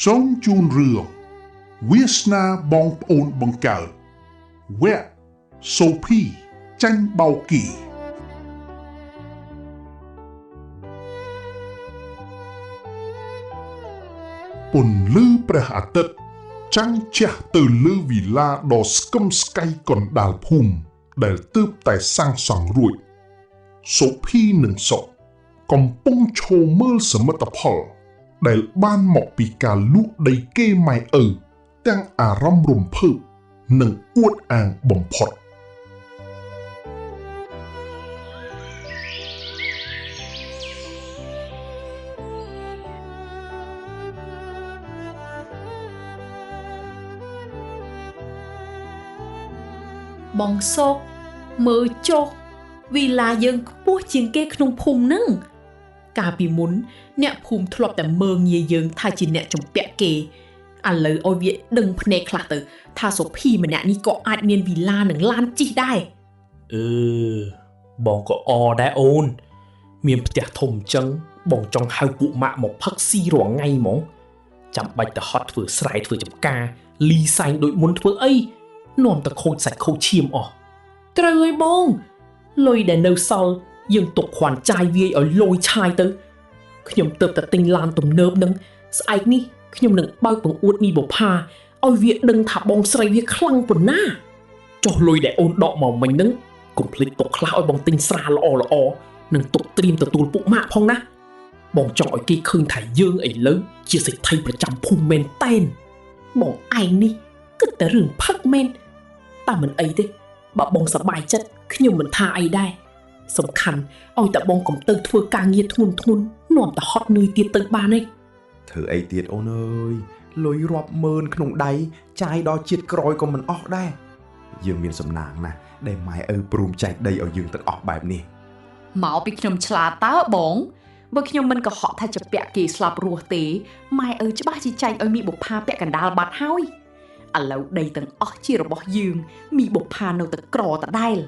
សូមជូនរឿងវាសនាបងប្អូនបង្កើតវគ្គសូភីចាញ់បោកគីពន្លឺព្រះអាទិត្យចាំងជះទៅលើវីឡាដ៏ស្កឹមស្កៃកណ្ដាលភូមិដែលទើបតែសាងសង់រួចសូភីនិងសុកកំពុងឈរមើលសមិទ្ធផលដែលបានមកពីការលក់ដីគេម៉ែឪទាំងអារម្មណ៍រំភើបនិងអួតអាងបំផុត បងសុកមើលចុះវីឡាយើងខ្ពស់ជាងគេក្នុងភូមិនឹងកាលពីមុនអ្នកភូមិធ្លាប់តែមើងងាយយើងថាជាអ្នកជំពាក់គេឥឡូវឲ្យវាដឹងភ្នែកខ្លះទៅថាសុភីម្នាក់នេះក៏អាចមានវីឡានិងឡានជិះដែរ អឺបងក៏អដែរអូនមានផ្ទះធំអញ្ចឹងបងចង់ហៅពួកម៉ាក់មកផឹកស៊ីរាល់ថ្ងៃហ្មងចាំបាច់ទៅហត់ធ្វើស្រែធ្វើចំការលីសែងដូចមុនធ្វើអីនាំតែខូចសាច់ខូចឈាមអស់ត្រូវហើយបងលុយដែលនៅសល់យើងទុកគ្រាន់ចាយវាយឲ្យលយឆាយទៅខ្ញុំទើបតែទិញឡានទំនើបនឹងស្អែកនេះខ្ញុំនឹងបើកបង្អួតមីបុផាឲ្យវាដឹងថាបងស្រីវាខ្លាំងប៉ុណ្ណាចុះលុយដែលអូនដកមកមិញនឹងកុំភ្លេចទុកខ្លះឲ្យបងទិញស្រាល្អល្អនិងទុកត្រៀមទទួលពួកម៉ាក់ផងណាបងចង់ឲ្យគេឃើញថាយើងឥឡូវជាសេដ្ឋីប្រចាំភូមិមែនតែន បងឯងនេះគិតតែរឿងផឹកមែនតែមិនអីទេបើបងសប្បាយចិត្តខ្ញុំមិនថាអីដែរសំខាន់ឲ្យតែបងកុំទៅធ្វើការងារធ្ងន់ធ្ងរនាំតែហត់នឿយទៀតទៅបានឯង ធ្វើអីទៀតអូនអើយលុយរាប់ម៉ឺនក្នុងដៃចាយដល់ជាតិក្រោយក៏មិនអស់ដែរយើងមានសំណាងណាស់ដែលម៉ែឪព្រមចែកដីឲ្យយើងទាំងអស់បែបនេះ មកពីខ្ញុំឆ្លាតតើបងបើខ្ញុំមិនកុហកថាจะពាក់គេស្លាប់រស់ទេម៉ែឪច្បាស់ជាចែកឲ្យមីបុប្ផាពាក់កណ្ដាលបាត់ហើយឥឡូវដីទាំងអស់ជារបស់យើងមីបុប្ផានៅតែក្រដដែល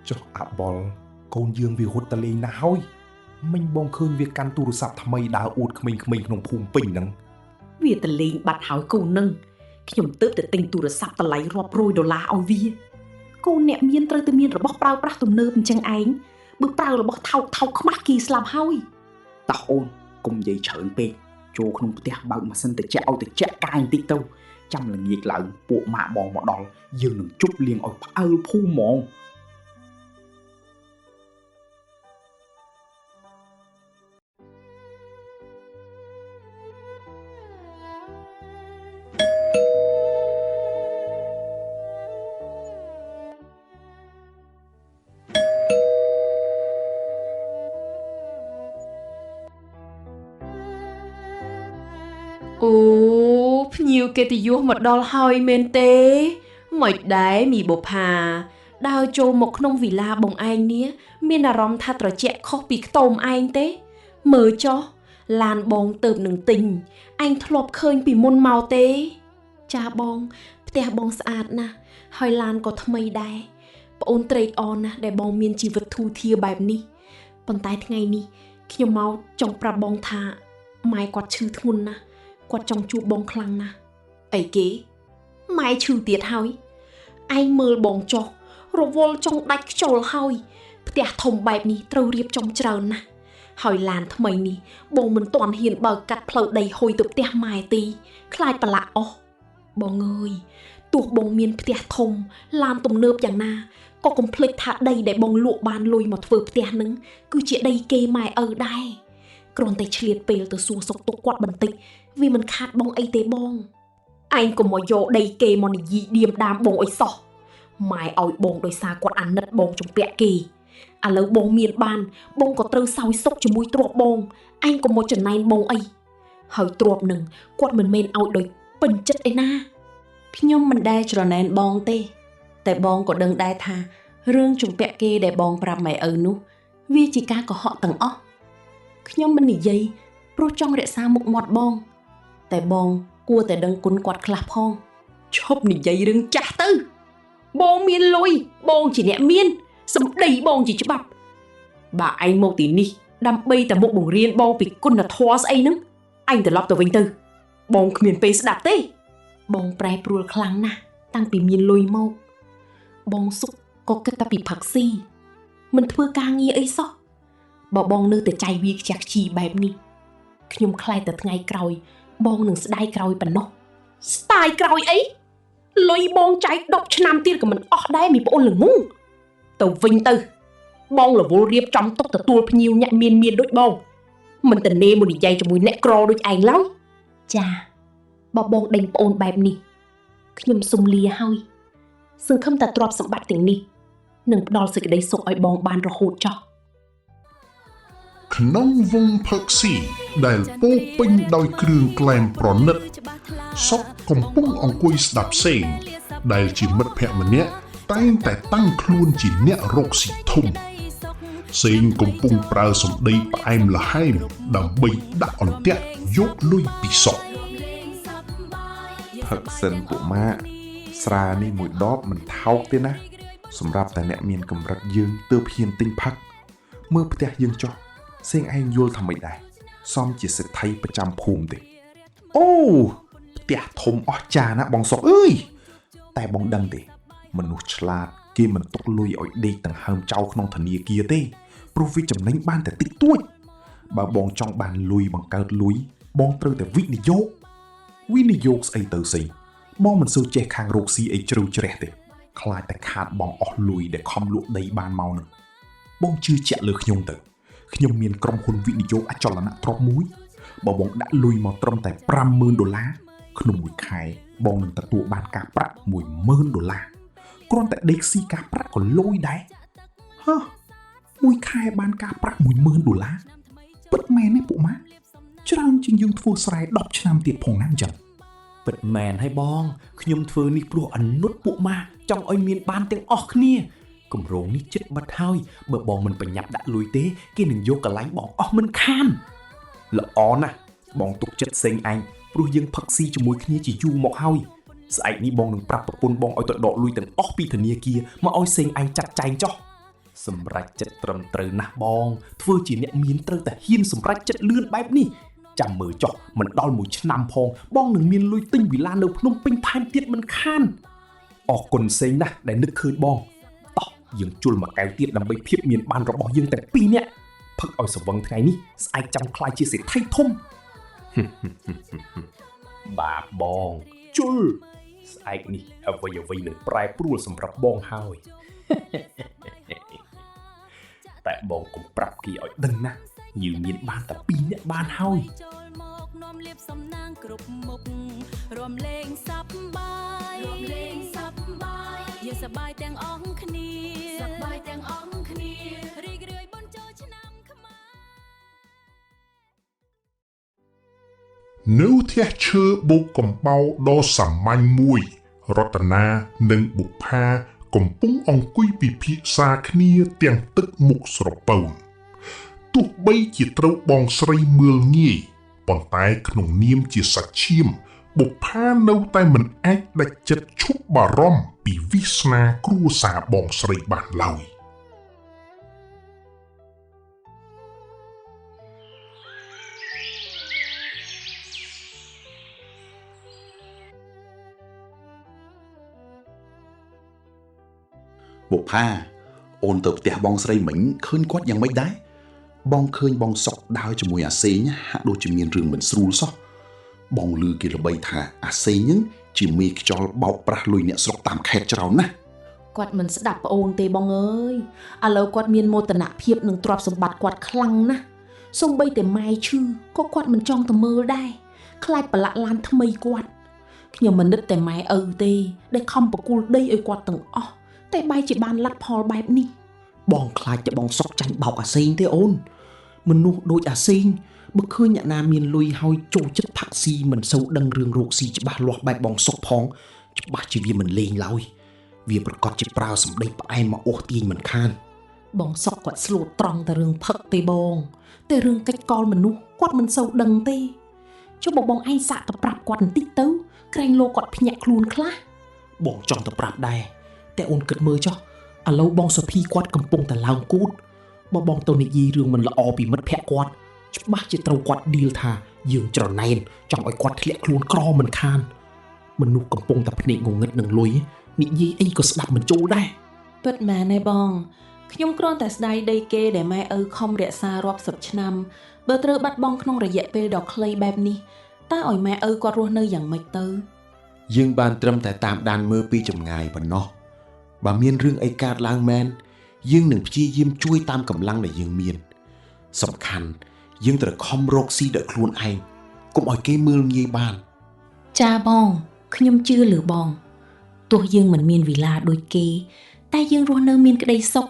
ចុះអាបលកូនយើងវារត់តលេងណាស់ហើយមិញបងឃើញវាកាន់ទូរស័ព្ទថ្មីដើរអួតក្មេងៗក្នុងភូមិពេញហ្នឹង វាតលេងបាត់ហើយកូននឹងខ្ញុំទើបតែទិញទូរស័ព្ទតម្លៃរាប់រយដុល្លារឲ្យវាកូនអ្នកមានត្រូវតែមានរបស់ប្រើប្រាស់ទំនើបអញ្ចឹងឯងបើប្រើរបស់ថោកថោកខ្មាស់គេស្លាប់ហើយ តោះអូនកុំនិយាយច្រើនពេកចូលក្នុងផ្ទះបើកម៉ាស៊ីនត្រជាក់ឲ្យត្រជាក់កាយបន្តិចទៅចាំល្ងាចឡើងពួកម៉ាក់បងមកដល់យើងនឹងជប់លៀងឲ្យផ្អើលភូមិហ្មង អូភ្ញៀវកិត្តិយសមកដល់ហើយមែនទេមិនដែរមីបុប្ផាដើរចូលមកក្នុងវីឡាបងឯងនេះមានអារម្មណ៍ថាត្រជាក់ខុសពីខ្ទមឯងទេមើលចុះឡានបងទៅនឹងទិញឯងធ្លាប់ឃើញពីមុនមកទេចាបងផ្ទះបងស្អាតណាស់ហើយឡានក៏ថ្មីដែរប្អូនត្រេកអរណាស់ដែលបងមានជីវិតធូរធារបែបនេះប៉ុន្តែថ្ងៃនេះខ្ញុំមកចង់ប្រាប់បងថាម៉ែគាត់ឈឺធ្ងន់ណាស់គាត់ចង់ជួបបងខ្លាំងណាស់អីគេម៉ែឈឺទៀតហើយឯងមើលបងចុះរវល់ចង់ដាច់ខ្យល់ហើយផ្ទះធំបែបនេះត្រូវរៀបចំច្រើនណាស់ហើយឡានថ្មីនេះបងមិនទាន់ហ៊ានបើកកាត់ផ្លូវដីហុយទៅផ្ទះម៉ែទីខ្លាចប្រឡាក់អស់បងអើយទោះបងមានផ្ទះធំឡានទំនើបយ៉ាងណាក៏កុំភ្លេចថាដីដែលបងលក់បានលុយមកធ្វើផ្ទះនឹងគឺជាដីគេម៉ែឪដែរគ្រាន់តែឆ្លៀតពេលទៅសួរសុខទុក្ខគាត់បន្តិចវាមិនខាតបងអីទេបងឯងកុំមកយកដីគេមកនិយាយឌៀមដាមបងអីសោះម៉ែឲ្យបងដោយសារគាត់អាណិតបងជំពាក់គេឥឡូវបងមានបានបងក៏ត្រូវសោយសុខជាមួយទ្រព្យបងឯងកុំមកចំណែនបងអីហើយទ្រព្យនឹងគាត់មិនមែនឲ្យដោយពេញចិត្តឯណា ខ្ញុំមិនដែលច្រណែនបងទេតែបងក៏ដឹងដែរថារឿងជំពាក់គេដែលបងប្រាប់ម៉ែឪនោះវាជាការកុហកទាំងអស់ខ្ញុំមិននិយាយព្រោះចង់រក្សាមុខមាត់បងតែបងគួរតែដឹងគុណគាត់ខ្លះផង ឈប់និយាយរឿងចាស់ទៅបងមានលុយបងជាអ្នកមានសម្ដីបងជាច្បាប់បើឯងមកទីនេះដើម្បីតែមកបង្រៀនបងពីគុណធម៌ស្អីហ្នឹងឯងត្រឡប់ទៅវិញទៅ បងគ្មានពេលស្ដាប់ទេបងប្រែប្រួលខ្លាំងណាស់តាំងពីមានលុយមកបងសុកក៏គិតតែពីផឹកស៊ីមិនធ្វើការងារអីសោះបើបងនៅតែចៃវាខ្ជះខ្ជីបែបនេះខ្ញុំខ្លាចតែថ្ងៃក្រោយបងនឹងស្ដាយក្រោយប៉ុណ្ណោះស្ដាយក្រោយអីលុយបងចែក10ឆ្នាំទៀតក៏មិនអស់ដែរមីប្អូនល្ងងទៅវិញទៅបងរវល់រៀបចំទុកទទួលភ្ញៀវអ្នកមានដូចបងមិនតនេមកនិយាយជាមួយអ្នកក្រដូចឯងឡើយចាបើបងដេញប្អូនបែបនេះខ្ញុំសុំលាហើយសង្ឃឹមតែទ្រព្យសម្បត្តិទាំងនេះនឹងផ្ដល់សេចក្តីសុខឲ្យបងបានរហូតចោះក្នុងវងផឹកស៊ីដែលពោពេញដោយគ្រឿងក្លែមប្រណិតសុកកំពុងអង្គុយស្ដាប់សេងដែលជាមិត្តភក្តិម្នាក់តែងតែតាំងខ្លួនជាអ្នករកស៊ីធំសេងកំពុងប្រើសម្ដីផ្អែមល្ហែមដើម្បីដាក់អន្ទាក់យកលុយពីសុកផឹកសិនពួកម៉ាក់ស្រានេះមួយដបមិនថោកទេណាសម្រាប់តែអ្នកមានកម្រិតយើងទើបហ៊ានទិញផឹកមើលផ្ទះយើងចុះសេងឯងយល់ថាម៉េចដែរសមជាសេដ្ឋីប្រចាំភូមិទេអូផ្ទះធំអស្ចារ្យណាស់បងសុកអើយតែបងដឹងទេមនុស្សឆ្លាតគេមិនទុកលុយឲ្យដេកទាំងហើមចោលក្នុងធនាគារទេព្រោះវាចំណេញបានតែតិចតួចបើបងចង់បានលុយបង្កើតលុយបងត្រូវតែវិនិយោគស្អីទៅស្អីបងមិនសូវចេះខាងរកស៊ីអីជ្រៅជ្រះទេខ្លាចតែខាតបងអស់លុយដែលខំលក់ដីបានមកនឹងបងជឿជាក់លើខ្ញុំទៅខ្ញុំមានក្រុមហ៊ុនវិនិយោគអចលនទ្រព្យមួយបើបងដាក់លុយមកត្រឹមតែ$50,000ក្នុងមួយខែបងនឹងទទួលបានការប្រាក់$10,000គ្រាន់តែដេកស៊ីការប្រាក់ក៏លុយដែរហ៎មួយខែបានការប្រាក់$10,000ពិតមែនទេពួកម៉ាច្រើនជាងយើងធ្វើស្រែ10ឆ្នាំទៀតផងណាអញ្ចឹងពិតមែនហើយបងខ្ញុំធ្វើនេះព្រោះអនុត្តពួកម៉ាចង់ឲ្យមានបានទាំងអស់គ្នាគម្រោងនេះចិត្តបាត់ហើយបើបងមិនប្រញាប់ដាក់លុយទេគេនឹងយកកន្លែងបងអស់មិនខានល្អណាស់បងទុកចិត្តសេងឯងព្រោះយើងផឹកស៊ីជាមួយគ្នាជាយូរមកហើយស្អែកនេះបងនឹងប្រាប់ប្រពន្ធបងឲ្យទៅដកលុយទាំងអស់ពីធនាគារមកឲ្យសេងឯងចាត់ចែងចោះសម្រេចចិត្តត្រឹមត្រូវណាស់បងធ្វើជាអ្នកមានត្រូវតែហ៊ានសម្រេចចិត្តលឿនបែបនេះចាំមើលចោះមិនដល់មួយឆ្នាំផងបងនឹងមានលុយទិញវិឡានៅភ្នំពេញថែមទៀតមិនខានអរគុណសេងណាស់ដែលនឹកឃើញបងតោះយើងជុលមួយកែវទៀតដើម្បីភាពមានបានរបស់យើងទាំងពីរនាក់ផឹកឲ្យស្វឹងថ្ងៃនេះស្អែកចាំខ្លាយជាសេដ្ឋីធំបាទបងជុលស្អែកនេះអ្វីៗនឹងប្រែប្រួលសម្រាប់បងហើយតែបងកុំប្រាប់គេឲ្យដឹងណាយើងមានបានតែ2នាក់បានហើយនាំលៀបសំណាងគ្រប់មុខរំលែងសប្បាយរំលែងសប្បាយយើងសប្បាយទាំងអស់គ្នាសប្បាយទាំងអស់គ្នារីករាយបុណ្យចូលឆ្នាំខ្មែរនៅផ្ទះឈើបូកកំបោរដ៏សាមញ្ញមួយរតនានិងបុប្ផាកំពុងអង្គុយពិភាក្សាគ្នាទាំងទឹកមុខស្រពៅទោះបីជាត្រូវបងស្រីមើលងាយប៉ុន្តែក្នុងនាមជាសាច់ឈាមបុប្ផានៅតែមិនអាចដាច់ចិត្តឈប់បារម្ភពីវាសនាគ្រួសារបងស្រីបានឡើយបុប្ផាអូនទៅផ្ទះបងស្រីមិញឃើញគាត់យ៉ាងម៉េចដែរបងឃើញបងសុកដើរជាមួយអាសេងហាក់ដូចជាមានរឿងមិនស្រួលសោះបងឮគេល្បីថាអាសេងនឹងជាមេខ្យល់បោកប្រាស់លុយអ្នកស្រុកតាមខេត្តច្រើនណាស់គាត់មិនស្ដាប់ប្អូនទេបងអើយឥឡូវគាត់មានមោទនភាពនឹងទ្រព្យសម្បត្តិគាត់ខ្លាំងណាស់សូម្បីតែម៉ែឈឺក៏គាត់មិនចង់ទៅមើលដែរខ្លាចប្រឡាក់ឡានថ្មីគាត់ខ្ញុំមិននឹកតែម៉ែឪទេដែលខំប្រគល់ដីឲ្យគាត់ទាំងអស់តែបែរជាបានលទ្ធផលបែបនេះបងខ្លាចតែបងសុកចាញ់បោកអាសេងទេអូនមនុស្សដូចអាសេងបើឃើញអ្នកណាមានលុយហើយចូលចិត្តផាក់ស៊ីមិនសូវដឹងរឿងរកស៊ីច្បាស់លាស់បែបបងសុកផងច្បាស់ជាវាមិនលេងឡើយវាប្រកាសជាប្រើសម្ដីផ្អែមមកអូសទាញមិនខានបងសុកគាត់ស្លូតត្រង់តែរឿងផឹកទេបងតែរឿងកិច្ចកលមនុស្សគាត់មិនសូវដឹងទេចុះបងឯងសាកទៅប្រាប់គាត់បន្តិចទៅក្រែងលោកគាត់ភ្ញាក់ខ្លួនខ្លះបងចង់ទៅប្រាប់ដែរតែអូនគិតមើលចុះឥឡូវបងសុភីគាត់កំពុងតែឡើងគូតបើបងទៅនិយាយរឿងមិនល្អពីមិត្តភក្តិគាត់ច្បាស់ជាត្រូវគាត់ឌីលថា យើងច្រណែនចង់ឲ្យគាត់ធ្លាក់ខ្លួនក្រមិនខានមនុស្សកំពុងតែភ្នែកងងឹតនឹងលុយនិយាយអីក៏ស្ដាប់មិនចូលដែរពិតមែនទេបងខ្ញុំគ្រាន់តែស្ដាយដីគេដែលម៉ែឪខំរក្សារាប់សិបឆ្នាំបើត្រូវបាត់បង់ក្នុងរយៈពេលដ៏ខ្លីបែបនេះតើឲ្យម៉ែឪគាត់រស់នៅយ៉ាងម៉េចទៅយើងបានត្រឹមតែតាមដានមើលពីចម្ងាយប៉ុណ្ណោះបើមានរឿងអីកើតឡើងមែនយើងនឹងព្យាយាមជួយតាមកម្លាំងដែលយើងមានសំខាន់យើងត្រូវខំរកស៊ីដោយខ្លួនឯងកុំឲ្យគេមើលងាយបានចាបងខ្ញុំជឿលើបងទោះយើងមិនមានវិឡាដូចគេតែយើងរស់នៅមានក្តីសុខ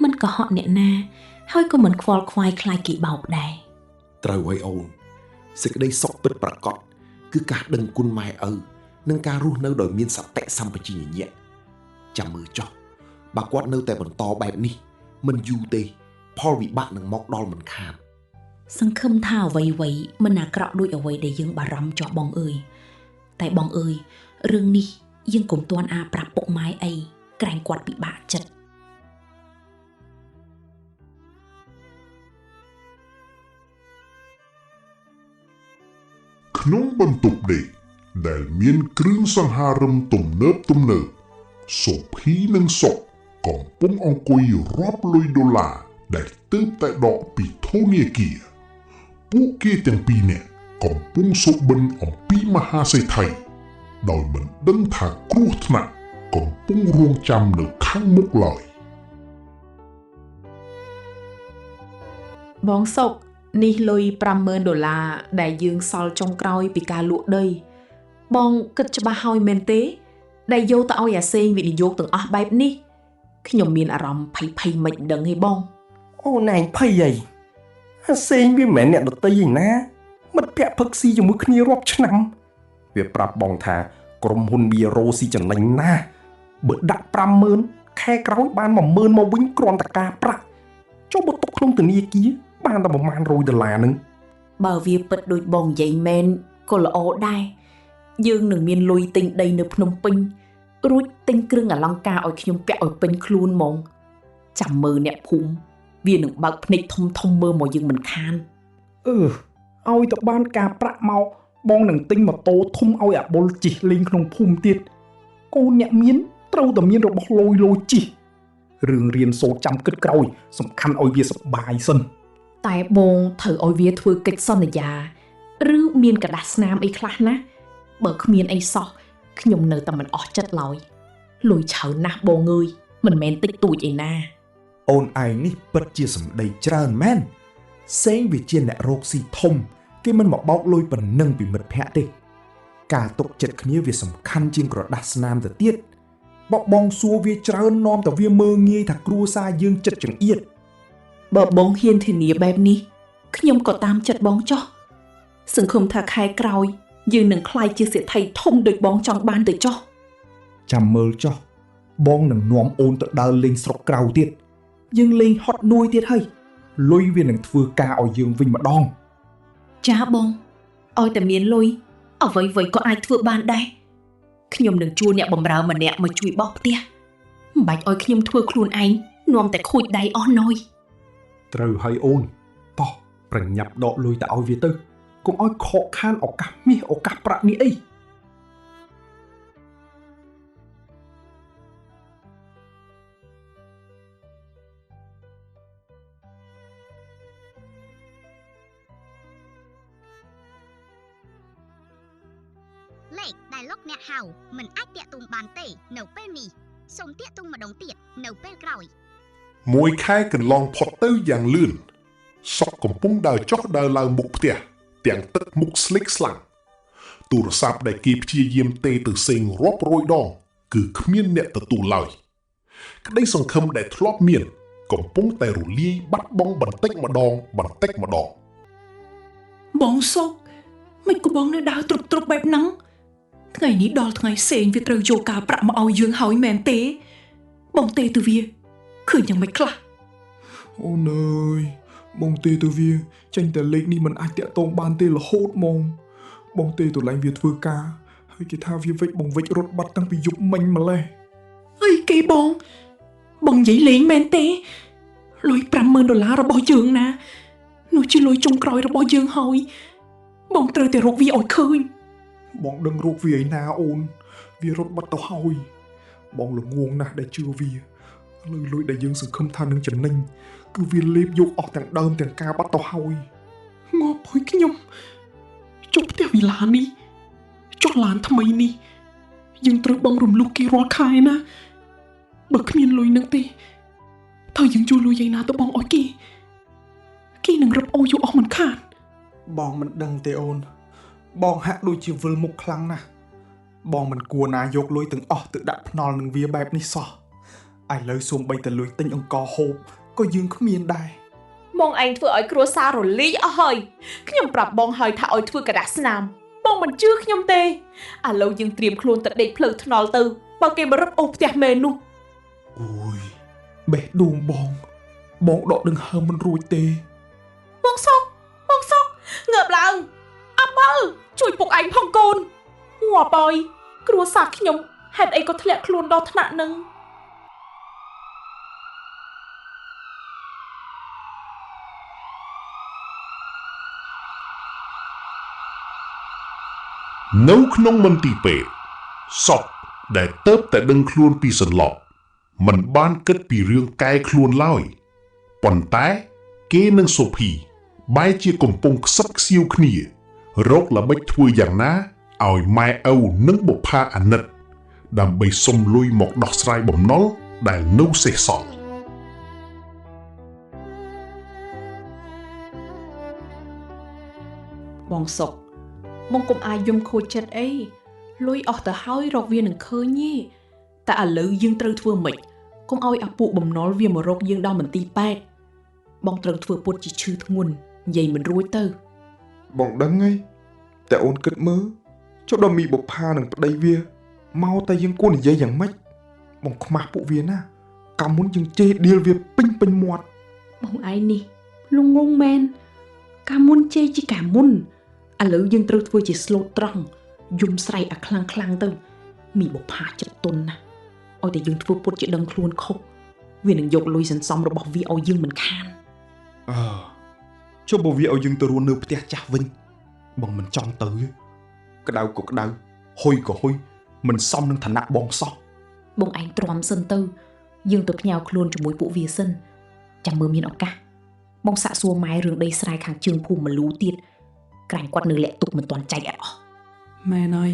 មិនកុហកអ្នកណាហើយក៏មិនខ្វល់ខ្វាយខ្លាចគេបោកដែរត្រូវហើយអូនសេចក្តីសុខពិតប្រាកដគឺការដឹងគុណម៉ែឪនិងការរស់នៅដោយមានសតិសម្បជញ្ញៈចាំមើលចុះបើគាត់នៅតែបន្តបែបនេះមិនយូរទេផលវិបាកនឹងមកដល់មិនខានសង្ឃឹមថាអ្វីៗមិនអាក្រក់ដូចអ្វីដែលយើងបារម្ភចោះបងអើយតែបងអើយរឿងនេះយើងកុំទាន់អាប្រាប់ពុកម៉ែអីក្រែងគាត់ពិបាកចិត្តក្នុងបន្ទប់ដេកដែលមានគ្រឿងសង្ហារឹមទំនើបទំនើបសុភីនិងសុកកំពុងអង្គុយរាប់លុយដុល្លារដែលទើបតែដកពីធនាគារពួកគេទាំងពីរនាក់កំពុងសុបិនអំពីមហាសេដ្ឋីដោយមិនដឹងថាគ្រោះថ្នាក់កំពុងរងចាំនៅខាងមុខឡើយបងសុកនេះលុយ 50,000 ដុល្លារដែលយើងសល់ចុងក្រោយពីការលក់ដីបងគិតច្បាស់ហើយមែនទេដែលយកទៅឲ្យអាសេងវិនិយោគទាំងអស់បែបនេះខ្ញុំមានអារម្មណ៍ភ័យភ័យមិនដឹងទេបងអូណែងភ័យអីអាសេងវាមិនមែនអ្នកដតីឯណាមិត្តភក្តិផឹកស៊ីជាមួយគ្នារាប់ឆ្នាំវាប្រាប់បងថាក្រុមហ៊ុនវារ៉ូស៊ីចំណេញណាស់បើដាក់ 50,000 ខែក្រោយបាន 10,000 មកវិញគ្រាន់តែការប្រាក់ចុះបើទុកក្នុងធនាគារបានតែប្រមាណ100ដុល្លារនឹងបើវាពិតដូចបងនិយាយមែនក៏ល្អដែរយើងនឹងមានលុយទិញដីនៅភ្នំពេញរួចទិញគ្រឿងអលង្ការឲ្យខ្ញុំពាក់ឲ្យពេញខ្លួនហ្មងចាំមើលអ្នកភូមិវានឹងបើកភ្នែកធំធំមើលមកយើងមិនខានអឺឲ្យទៅបានការប្រាក់មកបងនឹងទិញម៉ូតូធំឲ្យអាបុលជិះលេងក្នុងភូមិទៀតកូនអ្នកមានត្រូវតែមានរបស់លយលយជិះរឿងរៀនសូត្រចាំគិតក្រោយសំខាន់ឲ្យវាសប្បាយសិនតែបងត្រូវឲ្យវាធ្វើកិច្ចសន្យាឬមានក្រដាសស្នាមអីខ្លះណាបើគ្មានអីសោះខ្ញុំនៅតែមិនអស់ចិត្តឡើយលុយច្រើនណាស់បងអើយមិនមែនតិចតួចឯណាអូនឯងនេះពិតជាសម្ដីច្រើនមែនសេងវាជាអ្នករកស៊ីធំគេមិនមកបោកលុយប៉ុណ្ណឹងពីមិត្តភក្តិទេការទុកចិត្តគ្នាវាសំខាន់ជាងក្រដាសស្នាមទៅទៀតបបងសួរវាច្រើននាំតែវាមើលងាយថាគ្រួសារយើងចិត្តចង្អៀតបើបងហ៊ានធានាបែបនេះខ្ញុំក៏តាមចិត្តបងចោះសង្ឃឹមថាខែក្រោយយើងនឹងក្លាយជាសេដ្ឋីធំដូចបងចង់បានទៅចោះចាំមើលចោះបងនឹងនាំអូនទៅដើរលេងស្រុកក្រៅទៀតយើងលេងហត់នួយទៀតហើយលុយវានឹងធ្វើការឲ្យយើងវិញម្ដងចាបងឲ្យតែមានលុយអ្វីៗក៏អាចធ្វើបានដែរខ្ញុំនឹងជួលអ្នកបម្រើម្នាក់មកជួយបោសផ្ទះមិនបាច់ឲ្យខ្ញុំធ្វើខ្លួនឯងនាំតែខូចដៃអស់ណយត្រូវហើយអូនតោះប្រញាប់ដកលុយទៅឲ្យវាទៅកុំឲ្យខកខានឱកាសមាសឱកាសប្រាក់នេះអីលេខដែលលោកអ្នកហៅមិនអាចទាក់ទងបានទេនៅពេលនេះសូមទាក់ទងម្ដងទៀតនៅពេលក្រោយមួយខែកន្លងផុតទៅយ៉ាងលឿនសុកកំពុងដើរចុះដើរឡើងមុខផ្ទះទាំងទឹកមុខស្លេកស្លាំងទូរស័ព្ទដែលគេព្យាយាមទេទៅសេងរាប់រយដងគឺគ្មានអ្នកទទួលឡើយក្តីសង្ឃឹមដែលធ្លាប់មានកំពុងតែរលាយបាត់បង់បន្តិចម្ដងបន្តិចម្ដងបងសុកមិនក៏បងនៅដើរទ្រុបៗបែបហ្នឹងថ្ងៃនេះដល់ថ្ងៃសេងវាត្រូវយកការប្រាក់មកឲ្យយើងហើយមែនទេបងទេទៅវាឃើញយ៉ាងម៉េចខ្លះអូនអើយបងទេទៅវាចេញតែលេខនេះមិនអាចតាក់ទងបានទេរហូតហ្មងបងទេទៅឡើងវាធ្វើការហើយគេថាវាវិចបងវិចរត់បាត់តាំងពីយប់មិញម្លេះអីគេបងបងនិយាយលេងមែនទេលុយ 50,000 ដុល្លាររបស់យើងណានោះជាលុយចុងក្រោយរបស់យើងហើយ បងត្រូវតែរកវាឲ្យឃើញបងដឹងរកវាឯណាអូនវារត់បាត់ទៅហើយបងល្ងងណាស់ដែលជឿវាលុយដែលយើងសង្ឃឹមថានឹងចំណេញគឺវាលេបយកអស់ទាំងដើមទាំងការបាត់ទៅហើយងាប់ហើយខ្ញុំចុះផ្ទះវិឡានេះចុះឡានថ្មីនេះយើងត្រូវបងរំលោះគេរាល់ខែណាបើគ្មានលុយនឹងទេតើយើងជួលលុយឯណាទៅបងឲ្យគេគេនឹងរឹបអូសយកអស់មិនខានបងមិនដឹងទេអូនបងហាក់ដូចជាវិលមុខខ្លាំងណាស់បងមិនគួរណាយកលុយទាំងអស់ទៅដាក់ភ្នល់នឹងវាបែបនេះសោះឥឡូវសូម្បីតែលុយទិញអង្ករហូបក៏យើងគ្មានដែរបងឯងធ្វើឲ្យគ្រួសាររលាយអស់ហើយខ្ញុំប្រាប់បងហើយថាឲ្យធ្វើกระดาษស្នាមបងមិនជឿខ្ញុំទេឥឡូវយើងត្រៀមខ្លួនទៅដេកផ្លូវថ្នល់ទៅបើគេមករឹបអូសផ្ទះមែននោះអូយបេះដូងបងបងដកដង្ហើមមិនរួចទេបងសុកបងសុកងើបឡើងអាបល់ជួយពុកឯងផងកូនងាប់ហើយគ្រួសារខ្ញុំហេតុអីក៏ធ្លាក់ខ្លួនដល់ថ្នាក់នឹងនៅក្នុងមន្ទីរពេទ្យសុកដែលទៅតែដឹងខ្លួនពីសន្លប់មិនបានគិតពីរឿងកែខ្លួនឡើយប៉ុន្តែគេនិងសូភីបែរជាកំពុងខ្សឹបខ្សៀវគ្នារកល្បិចធ្វើយ៉ាងណាឲ្យម៉ែឪនិងបុប្ផាអាណិតដើម្បីសុំលុយមកដោះស្រាយបំណុលដែលនៅសេសសល់បងសុកបងកុំអាចយំខូចចិត្តអីលុយអស់ទៅហើយរកវានឹងឃើញទេតែឥឡូវយើងត្រូវធ្វើម៉េចកុំឲ្យអាពួកបំណុលវាមករកយើងដល់មន្ទីរពេទ្យបងត្រូវធ្វើពុតជាឈឺធ្ងន់និយាយមិនរួចទៅបងដឹងហើយតែអូនគិតមើលចុះដល់មីបុប្ផានឹងប្តីវាមកតែយើងគួរនិយាយយ៉ាងម៉េចបងខ្មាស់ពួកវាណាកាលមុនយើងជេរដៀលវាពេញពេញមាត់បងឯងនេះលងងមែនកាលមុនជេរជាកាលមុនឥឡូវយើងត្រូវធ្វើជាស្លូតត្រង់យំស្រែកអាខ្លាំងខ្លាំងទៅមីបុប្ផាចិត្តទន់ណាស់ឲ្យតែយើងធ្វើពុតជាដឹងខ្លួនខុសវានឹងយកលុយសន្សំរបស់វាឲ្យយើងមិនខានអើចុះបើវាឲ្យយើងទៅរស់នៅផ្ទះចាស់វិញបងមិនចង់ទៅក្តៅក៏ក្តៅហុយក៏ហុយមិនសមនឹងឋានៈបងសោះបងឯងទ្រាំសិនទៅយើងទៅផ្ញើខ្លួនជាមួយពួកវាសិនចាំមើលមានឱកាសបងសាក់សួរម៉ែរឿងដីស្រែខាងជើងភូមិមលូទៀតក្រាញ់គាត់នៅលាក់ទុកមិនទាន់ចែកអត់អស់ម៉ែនអើយ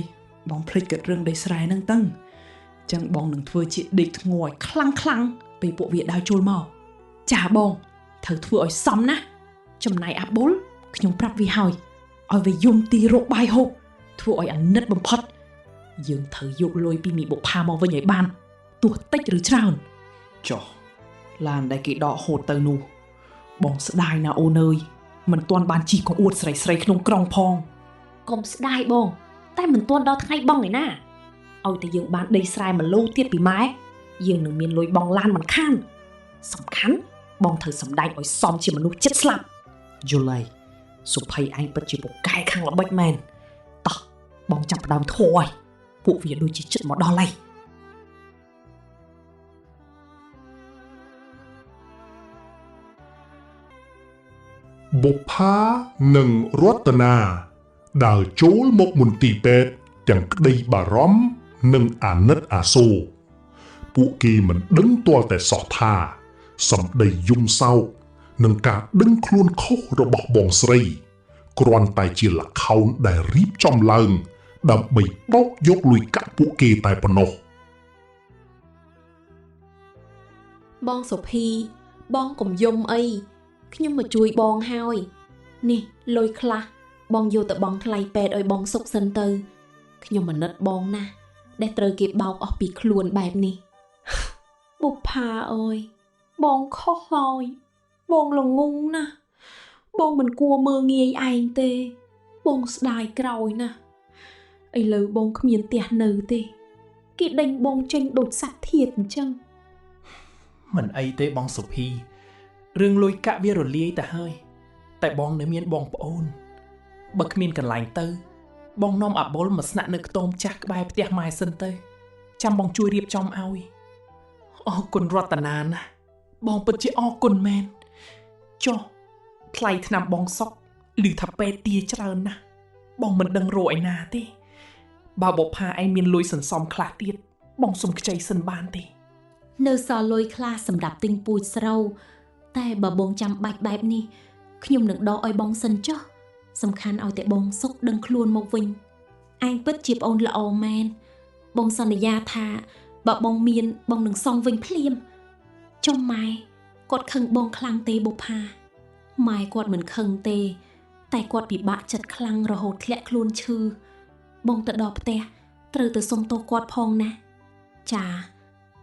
បងភ្លេចគិតរឿងដីស្រែហ្នឹងតឹងចឹងបងនឹងធ្វើជាដេកធ្ងរឲ្យខ្លាំងខ្លាំងពេលពួកវាដើរចូលមកចាបងត្រូវធ្វើឲ្យសមណាចំណាយអាបុលខ្ញុំប្រាប់វាហើយឲ្យវាយំទីរកបាយហូបធ្វើឲ្យអាណិតបំផុតយើងត្រូវយកលុយពីមីបុប្ផាមកវិញឲ្យបានទោះតិចឬច្រើនចុះឡានដែលគេដកហូតទៅនោះបងស្ដាយណាអូនអើយមិនទាន់បានជីកងអួតស្រីស្រីក្នុងក្រុងផងកុំស្ដាយបងតែមិនទាន់ដល់ថ្ងៃបងឯណាឲ្យតែយើងបានដីស្រែមួយឡូទៀតពីម៉ែយើងនឹងមានលុយបងឡានមិនខានសំខាន់បងត្រូវសម្ដែងឲ្យសមជាមនុស្សចិត្តស្លាប់យល់ហើយសុភ័យឯងពិតជាពូកែខាងល្បិចមែនតោះបងចាប់ផ្ដើមធေါ်ហើយពួកវាដូចជាចិត្តមកដល់ហើយបុប្ផានិងរតនាដើរចូលមកមន្ទីរពេទ្យទាំងក្តីបារម្ភនិងអាណិតអាសូរពួកគេមិនដឹងទាល់តែសោះថាសម្ដីយំសោកនិងការដឹងខ្លួនខុសរបស់បងស្រីគ្រាន់តែជាល្ខោនដែលរៀបចំឡើងដើម្បីបោកយកលុយកាក់ពួកគេតែប៉ុណ្ណោះបងសុភីបងកុំយំអីខ្ញុំមកជួយបងហើយនេះលុយខ្លះបងយកទៅបងថ្លៃពេទ្យឲ្យបងសុខសិនទៅខ្ញុំអាណិតបងណាស់ដែលត្រូវគេបោកអស់ពីខ្លួនបែបនេះបុប្ផាអើយបងខុសហើយបងល្ងងណាស់បងមិនគួរមើលងាយឯងទេបងស្ដាយក្រោយណាស់ឥឡូវបងគ្មានផ្ទះនៅទេគេដេញបងចេញដូចសត្វធាតុអញ្ចឹងមិនអីទេបងសុភីរឿងលុយកាក់វារលាយទៅហើយតែបងនៅមានបងប្អូនបើគ្មានកន្លែងទៅបងនាំអាបុលមកស្នាក់នៅខ្ទមចាស់ក្បែរផ្ទះម៉ែសិនទៅចាំបងជួយរៀបចំឲ្យអរគុណរតនាណាបងពិតជាអរគុណមែនចុះថ្លៃថ្នាំបងសុក ឬថាពេទ្យទាច្រើនណាស់ បងមិនដឹងរកឯណាទេបើបុប្ផាឯងមានលុយសន្សំខ្លះទៀតបងសុំខ្ចីសិនបានទេនៅសល់លុយខ្លះសម្រាប់ទិញពូជស្រូវតែបើបងចាំបាច់បែបនេះខ្ញុំនឹងដកឲ្យបងសិនចុះសំខាន់ឲ្យតែបងសុខដឹងខ្លួនមកវិញឯងពិតជាប្អូនល្អមែនបងសន្យាថាបើបងមានបងនឹងសងវិញភ្លាមចុះម៉ែគាត់ខឹងបងខ្លាំងទេបុប្ផាម៉ែគាត់មិនខឹងទេតែគាត់ពិបាកចិត្តខ្លាំងរហូតធ្លាក់ខ្លួនឈឺបងទៅដល់ផ្ទះត្រូវទៅសុំទោសគាត់ផងណាចា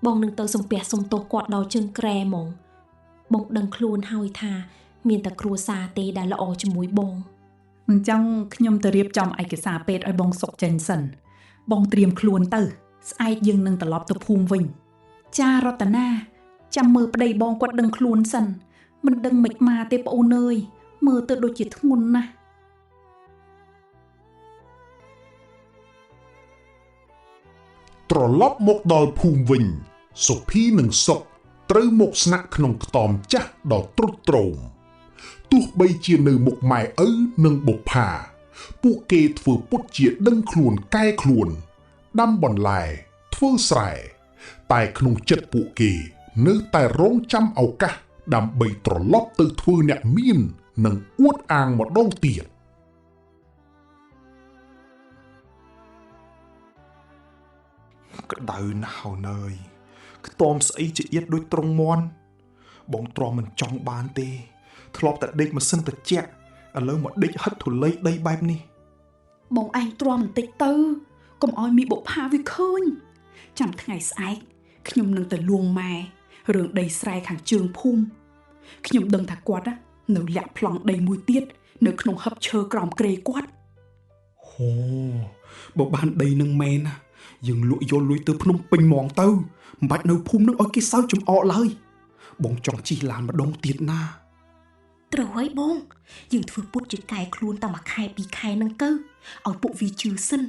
បងនឹងទៅសំពះសុំទោសគាត់ដល់ជើងក្រែហ្មងបងដឹងខ្លួនហើយថាមានតែគ្រួសារទេដែលល្អជាមួយបងអញ្ចឹងខ្ញុំទៅរៀបចំឯកសារពេទ្យឲ្យបងសុកចេញសិនបងត្រៀមខ្លួនទៅស្អែកយើងនឹងត្រឡប់ទៅភូមិវិញចារតនាចាំមើលប្តីបងគាត់ដឹងខ្លួនសិនមិនដឹងមិនមកទេប្អូនអើយមើលទៅដូចជាធ្ងន់ណាស់ត្រឡប់មកដល់ភូមិវិញសុភីនិងសុកត្រូវមកស្នាក់ក្នុងខ្ទមចាស់ដ៏ទ្រុឌទ្រោមទោះបីជានៅមុខម៉ែឪនិងបុប្ផាពួកគេធ្វើពុតជាដឹងខ្លួនកែខ្លួនដាំបន្លែធ្វើស្រែតែក្នុងចិត្តពួកគេនៅតែរងចាំឱកាសដើម្បីត្រឡប់ទៅធ្វើអ្នកមាននិងអួតអាងម្ដងទៀតក្តៅណាស់ហើយនើយខ្ទមស្អីជាអៀតដូចត្រង់មន់បងទ្រាំមិនចង់បានទេធ្លាប់តែដេកម៉ាស៊ីនត្រជាក់ឥឡូវមកដេកហិតធូលីដីបែបនេះបងឯងទ្រាំបន្តិចទៅកុំឲ្យមីបុប្ផាវាឃើញចាំថ្ងៃស្អែកខ្ញុំនឹងទៅលួងម៉ែរឿងដីស្រែខាងជើងភូមិខ្ញុំដឹងថាគាត់នៅលាក់ប្លង់ដីមួយទៀតនៅក្នុងហឹបឈើក្រោមគ្រែគាត់ហូបើបានដីនឹងមែនណាយើងលក់យកលុយទៅភ្នំពេញហ្មងទៅមិនបាច់នៅភូមិនឹងឲ្យគេសើចចំអកឡើយបងចង់ជិះឡានម្ដងទៀតណាត្រូវហើយបងយើងធ្វើពុតជាកែខ្លួនតែមួយខែពីរខែនឹងទៅឲ្យពួកវាជឿសិន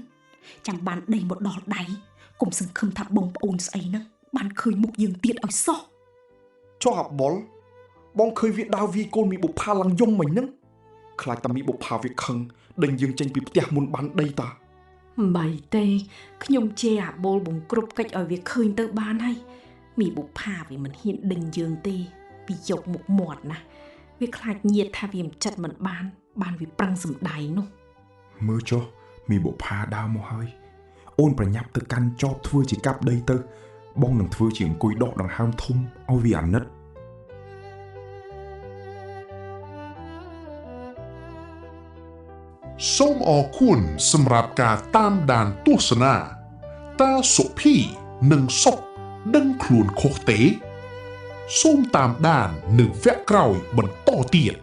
ចាំបានដីមកដល់ដៃកុំសង្ឃឹមថាបងប្អូនស្អីហ្នឹងបានឃើញមុខយើងទៀតឲ្យសោះចុះអាបុលបងឃើញវាដើរវាយកូនមីបុប្ផាឡើងយំមិញហ្នឹងខ្លាចតែមីបុប្ផាវាខឹងដេញយើងចេញពីផ្ទះមុនបានដីតាមិនបីទេខ្ញុំជេរអាបុលបងគ្រប់កិច្ចឲ្យវាឃើញទៅបានហើយមីបុប្ផាវាមិនហ៊ានដេញយើងទេវាយកមុខមាត់ណាវាខ្លាចញាតថាវាមិនចិត្តមិនបានបានវាប្រឹងសំដែងនោះមើលចុះមីបុប្ផាដើរមកហើយអូនប្រញាប់ទៅកាន់ចបធ្វើជាកាប់ដីទៅបងនឹងធ្វើជាអង្គុយដកដង្ហើមធំឲ្យវាអាណិតសូមអរគុណសម្រាប់ការតាមដានទស្សនាតើសុភីនិងសុកដឹងខ្លួនខុសទេសូមតាមដាននៅវគ្គក្រោយបន្តទៀត